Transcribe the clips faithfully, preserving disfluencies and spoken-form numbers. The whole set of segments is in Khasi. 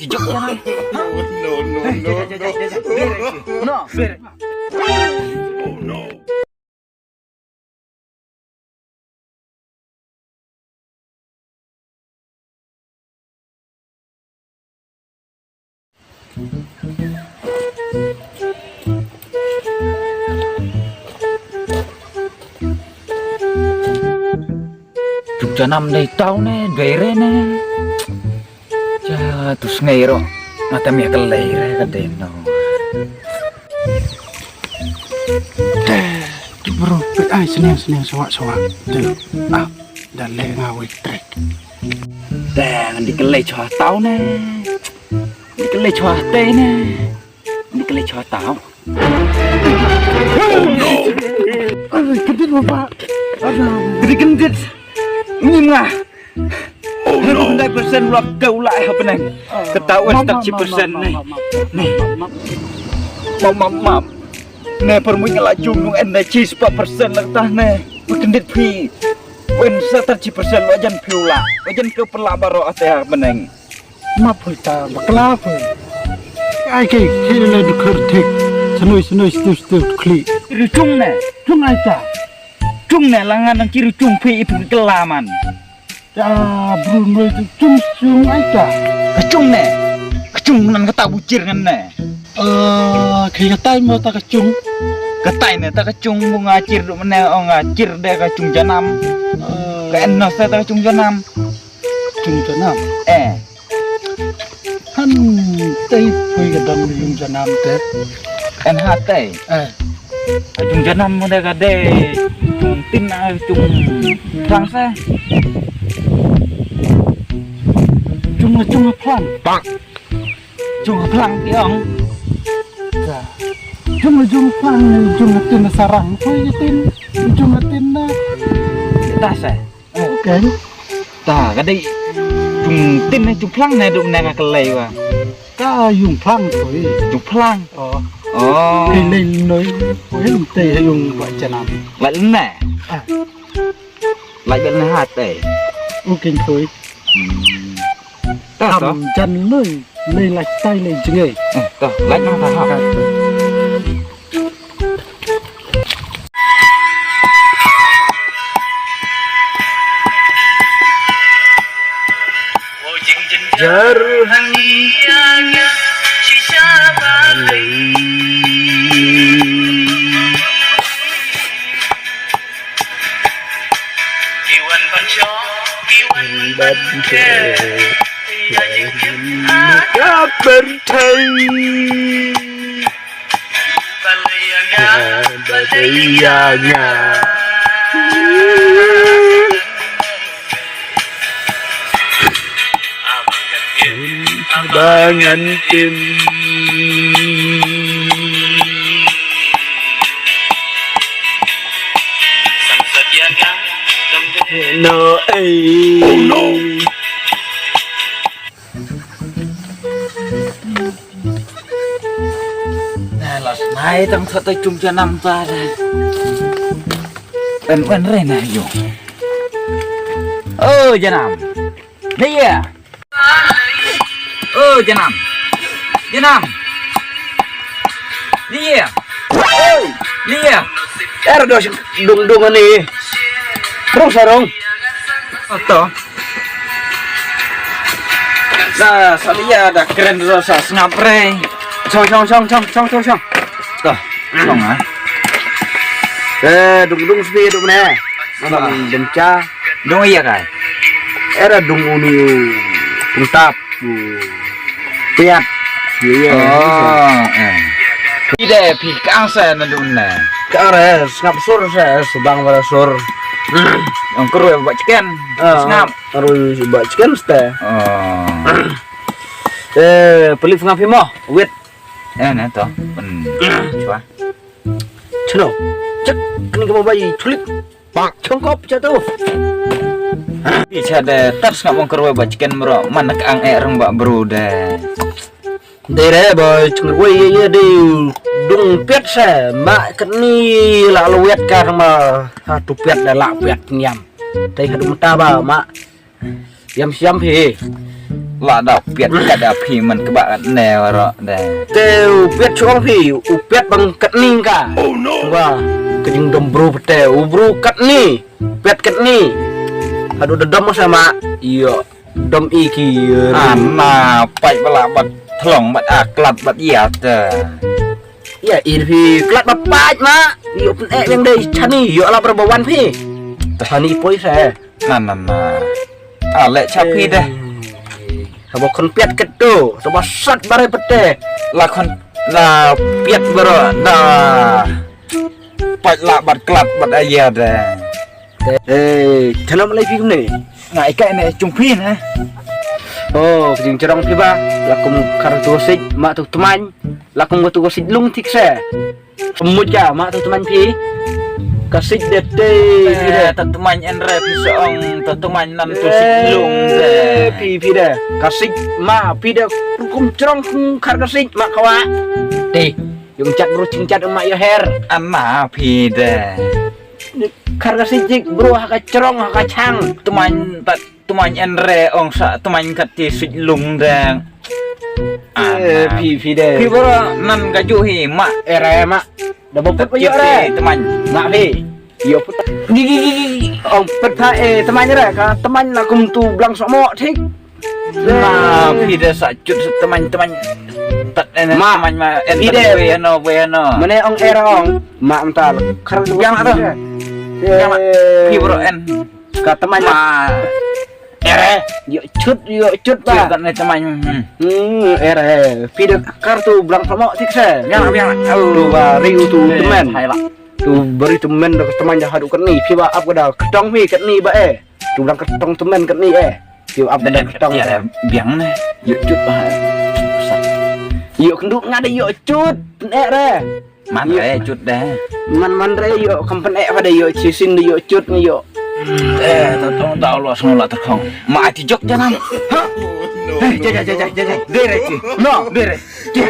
Jok sana. No, no, no, no. No, ber. Oh no. Tuk janam dei tau ne, dei re ne. Ja, tu snei ro. Mata mi ka lei re ka dei no. Te, ki bro, pe ai sniang sniang sawak sawak. Te, ah, da le nga wei trek. Te, ngan di ka lei chwa tau ne. Ngan di ka lei chwa te ne. Ngan di ka lei chwa tau. Oh no. Aduh, kedit mo pa. Aduh. Kedit kedit. Ni nga. Oh no. Hundred percent lok kau lah happening. Ketawa start chi percent ni. Ni. Mam mam mam. Ne permui ngala jung nung en na chi spot percent lah tah ne. Kendit phi. Wen sa tar chi percent wajan phi ula. Wajan ke pela baro ate happening. Map phi ta bakla phi. Ai ke ke le dukhar thik. Senoi senoi stu stu khli. Ri chung ne. Chung ai ta. Chung ne langan nang kiri chung phi ipin kelaman. Ya, bru noi tu chung chung ai ta. Ka chung ne. Ka chung nan kata buchir ngan ne. Eh, khi ka tai mo ta ka chung. Ka tai ne ta ka chung bu nga chir du mane o nga chir de ka chung janam. Eh. Ka en no sa ta ka chung janam. Chung janam. Eh. Han tei pui ka dang yung janam te. En ha tei. Eh. Ka chung janam mo de ka de. Chung tin a chung thang sa. Chung chung thang. Bang. Jung phlang tiang. Jung jung phlang jung tin sarang. Hoi tin jung tin na. Ta sa. Okay. Ta ka dei jung tin na jung phlang na dum na ka lei wa. Ka yung phlang hoi. Jung phlang. Oh. Oh. Kei lei noi. Hoi te yung ba janam. Lai na. Ah. Lai bel na hat eh. U king thui. Hmm. Ta to. Kam jan noi, noi lai tai lai jngai. Hmm, to, lai nang ta ha. Ka to. Jar hang Iwan ban sho, iwan ban ke. Ka bertai. Balaya nga, balaya nga. Abangan tim. No, eh. Oh no. Na las nai tang sa tai chung janam ta da. En en re na yo. Oh janam. Lia. Oh, janam. Janam. Lia. Oh, lia. Er dos dung dung ni. Rung sarung. Oto. Na, salia da kren ro sa sngap re. Chong chong chong chong chong chong chong. To. Chong ah. Eh, dung dung spi dung ne. Abang demcha. Dung ïa kai. Era dung uni u pungtap u piat. Ïa ïa. Oh, eh. Phi de phi kang sa na dun na. Kang re sngap sur sa subang wala sur. Ong kru ba chicken. Sngap. Aru ba chicken ste. Oh. Eh, pelip ngap mo. Wait. Eh, na to. Pen. Chua. Chno. Chek kini kemo bai chulik. Chongkop jatuh. Icha de tar sngap ong kerwe ba chicken bro. Man nak ang eh reng ba bro de. Dei re ba chengwe ye ye dei dung pet se ma keni la lwet ka ma ha tu pet de la pet nyam. Dei ha dung ta ba ma yam siam phi. La da piat kat da phi man kaba kat ne waro de. Te u piat chuang phi, u piat bang kat ni ka. Ba ka jingdom bru pete, u bru kat ni, piat kat ni. Aduh da dom sama. Iyo, dom i ki. Ana pai bala bat thlong bat aklat bat iya te. Ya, i phi klat ba pait ma. Yo pun ek yang dei chani, yo ala berbawan phi. Chani poi se. Na na na. Ale cha phi deh. Habo khon piat ketu, to ba sat bare pete. La khon la piat baro da. Pait la bat klat bat aya deh. Eh, thanom lai phi kumne. Nga ikai ne chung phi na. Oh, jing cherong phi ba. La kum kar tu sik ma tu tmang. La kum tu sik lung thik se. Mut ka ma tu tmang phi. Ka sik de te phi de. Eh, ta tmang en re phi song, ta tmang nan tu sik lung de. Eh, phi phi de. Ka sik ma phi de kum cherong kum kar ka sik ma kawa. Te, yung chat bro ching chat ma yo her. Ama phi de. Kar ka sik jik bro ha ka cherong ha ka chang. Tmang tat tmang en re ong sa tmang kat ti sik lung de. Eh, phi phi de. Phi bro nan ka ju hi ma. Eh, re ma. Da ba put ba yo re. Tmang. Ma phi. Yo put. Gi gi gi gi. Ong put tha eh tmang re ka tmang la kum tu blang so mo thik. Ma phi de sa chut sa tmang tmang. Tat en ma tmang ma en phi de. Bui ano bui ano. Mane ong er ong ma antar. Khar yang ato. Yang ma. Phi bro en. Ka tmang ma. Ere, yo chut yo chut ba. Chut ne tmang. Hmm, ere. Phi de kar tu blang pamo thik se. Yang yang. Tu ba ri u tu temen. Hai la. Tu bari temen da temen da hadu kat ni. Phi ba ap ka da ketong phi kat ni ba eh. Tu blang ketong temen kat ni eh. Phi ap ka da ketong. Ya, biang ne. Yo chut ba. Yo kendu ngada yo chut. Ne re. Man re chut de. Man man re yo kam pen eh pada yo chisin de yo chut ni yo. Eh, ta tong ta lo song la ta khong. Ma ti jok janam. Ha? Eh, jai jai jai jai jai. De re chi. No, de re. Chi.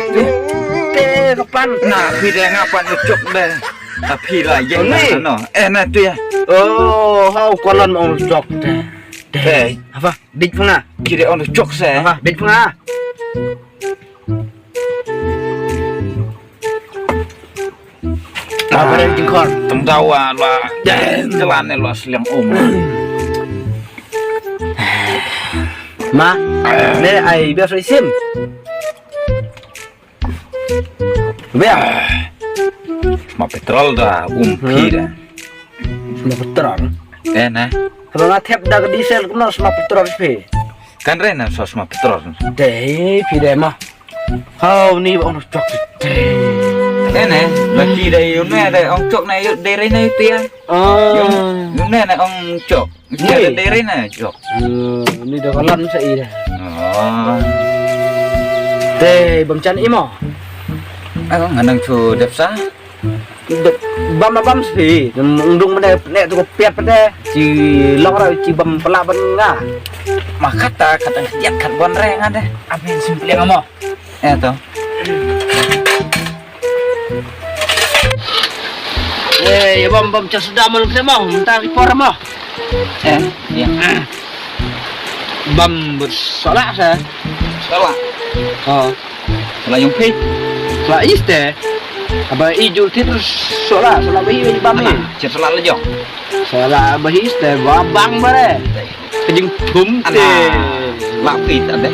Te kapan. Na phi de ngapan yo chok de. Ta phi la ye na no. Eh, na tu ya. Oh, hau kolan ma ong chok de. De. Apa? Dik panga. Kire ong chok se. Apa? Dik panga. Ba ba jingkhor. Tang dawa la. Jalan ne la sliang um. Ma, ne ai biar soi sim. Biar. Ma petrol da um phi da. Ma petrol. Eh na. Kalau ngat hep da ke diesel kena ma petrol phi. Kan re na sos ma petrol. Dei phi dei ma. Hau ni ba ong chok. Dei. Dei ne, ba ki dei yu ne dei ong chok ne yu dei re ne yu tia. Ah. Yu ne ne ong chok. Tia dei re ne chok. Ni da kalan sa i dei. Oh. Dei bam chan i mo. Ang nganang chu dep sa. Bam bam si undung mene ne tu piat pete si long ra si bam pela ban nga. Ma kata kata kiat kat bon re nga de. Amin simpli ngamo. Eh to. Eh ya bam bam chas da mal kemo menta ki por mo. Eh ya. Bam bersolak sa. Solak. Oh. Solak yung phi. Solak iste. Aba i jul tit solak solak bahi bahi bam ni. Chet solak lejong. Solak bahi iste ba bang bare. Kejing thum te. Lak phi ta de.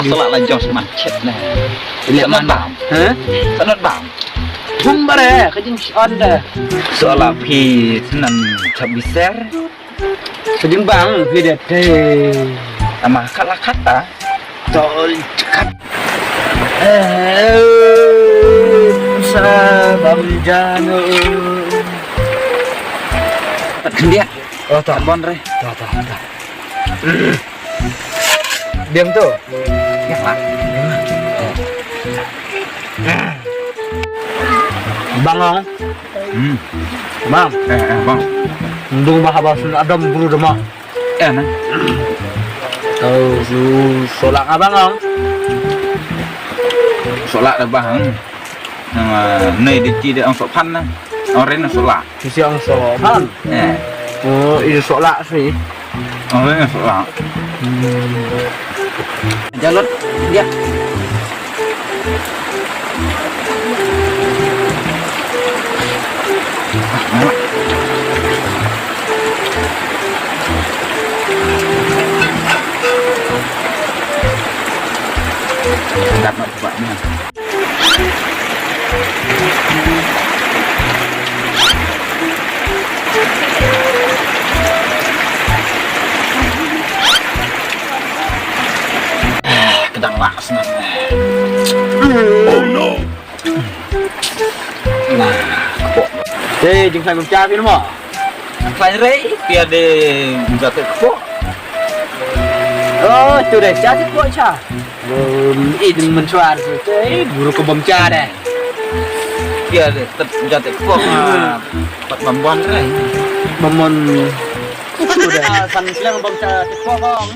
Solak lejong seman chet ne. Ile man bam. Ha? Sanat bam. Thum bare kejing on de. Solak phi nan chabiser. Sejeng bang phi dep te. Ama kala kata. Tol cekat. Eh, sa bam jano. Dia. Oh, to. Bon re. To, to, to. Diam tu. Ya, Pak. Bang ong. Hmm. Bang. Eh, eh, bang. Ndung ba haba sun adam bru dema. Eh, na. Tau su solak abang ong. Solak da bang. Nama nei de ti de ong sok pan na. Ong ren na solak. Sisi ong sok pan. Eh. Oh, i solak si. Ong ren na solak. Hmm. Jalot dia. Dah nak buat ni. Ka dang lah snap. Oh no. Nah, kpoh. Hei, jingkhlaiñ bam cha phi mo? Khlaiñ rei, phi ïa de jate kpoh. Oh, tu dei, cha te kpoh cha. Um, i ding mynchwar tu, eh, buru ko bam cha dei. Phi ïa de, tet jate kpoh ma, pat bam bon rei. Bam bon. Tu dei. Ah, san klem bam cha te kpoh kong.